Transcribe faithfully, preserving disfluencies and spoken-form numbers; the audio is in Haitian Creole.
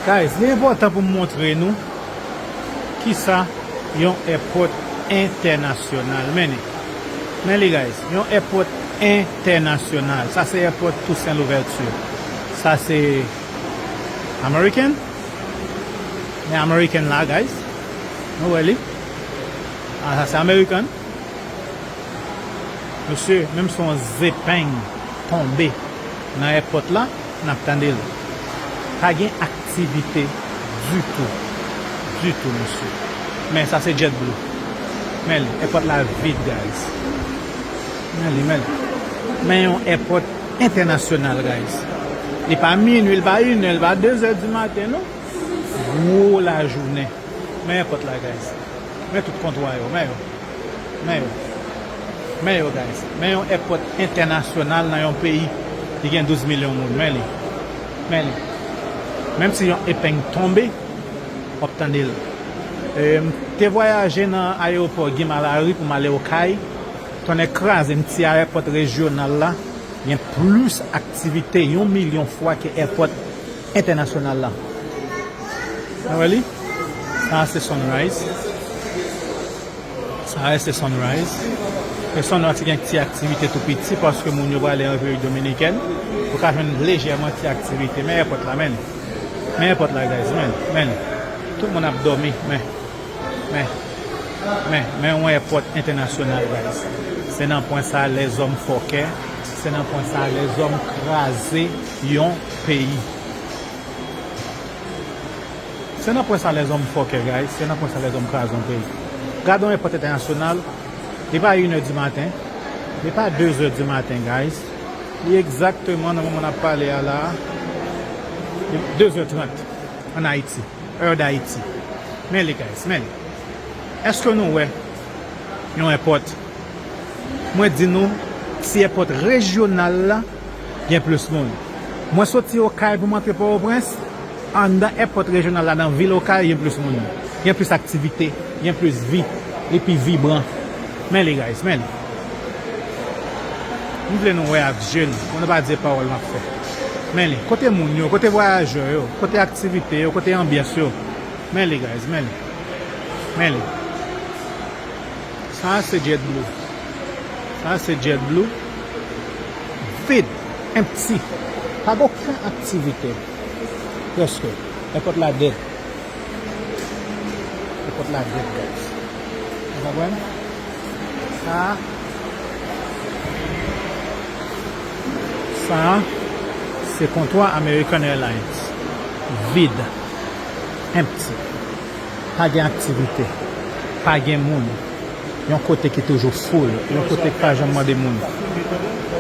Guys, li enpòtan pou m montre nou kisa yon èpòt entènasyonal. Men li. Men li, guys. Yon èpòt entènasyonal. Sa se èpòt Toussaint Louverture. Sa se American. Men American la, guys. Nou wè li. Ah, sa se American. Mesye, menm si yon zepeng tonbe nan èpòt la, n ap tande l. Pa gen aktivite ditou. Ditou, mesye. Men sa se JetBlue. Men li, èpòt la vid, guys. Men li, men li. Men yon èpòt entènasyonal, guys. Li pa minwi, li pa inè, li pa dezè di maten, non. Gwo lajounen. Men èpòt la, guys. Men tout kontwa yo. Men yo. Men yo. Men yo, guys. Men yon èpòt entènasyonal nan yon peyi ki gen douz milyon moun. Men li. Men li. Menm si yon epeng tonbe, w ap tande l. E, m te vwayaje nan ayewopò Guy Malary pou m ale Okay. Tonnè kraze m, ti ayewopò rejyonal la gen plis aktivite yon milyon fwa ke èpòt entènasyonal la. Sa wè li? Sa se Sunrise. Sa se Sunrise. E Sunrise gen ti aktivite tou piti paske moun yo prale an Repiblik Dominikèn. Ou ka jwenn lejèman ti aktivite. Men èpòt la, men li. Men èpòt la, guys, men li. Men li. Tout moun ap dòmi, men. Men, men, men yon èpòt entènasyonal, guys. Se nan pwen sa lèzòm fòkè. Se nan pwen sa lèzòm kraze yon peyi. Se nan pwen sa lèzòm fòkè, guys. Se nan pwen sa lèzòm kraze yon peyi. Gade yon èpòt entènasyonal. Li pa inè di maten. Li pa dezè di maten, guys. Li egzakteman nan moman n ap pale a la. Li dezè trant ann Ayiti. Heure d'Haïti. Men li, guys, men li. Èske nou wè yon èpòt? Mwen di nou, ti èpòt rejyonal la gen plis moun. Mwen soti Okay pou m antre Pòtoprens, anndan èpòt rejyonal la, nan vil Okay, gen plis moun. Gen plis aktivite, gen plis vi, li pi vibran. Men li, guys, men li. M vle nou wè ak je n, pou nou pa di pawòl m ap fè. Men li, kote moun yo, kote vwayajè yo, kote aktivite yo, kote anbyans yo. Men li, guys, men li. Men li. Sa se JetBlue. Sa se JetBlue. Vid, empty. Pa gen okenn aktivite. Prèske. Èpòt la dead. Èpòt la dead, guys. Ou konprann? Sa, sa, se kontwa American Airlines. Vid. Empty. Pa gen aktivite. Pa gen moun. Yon kote ki toujou full. Yon kote ki pa janm mande moun.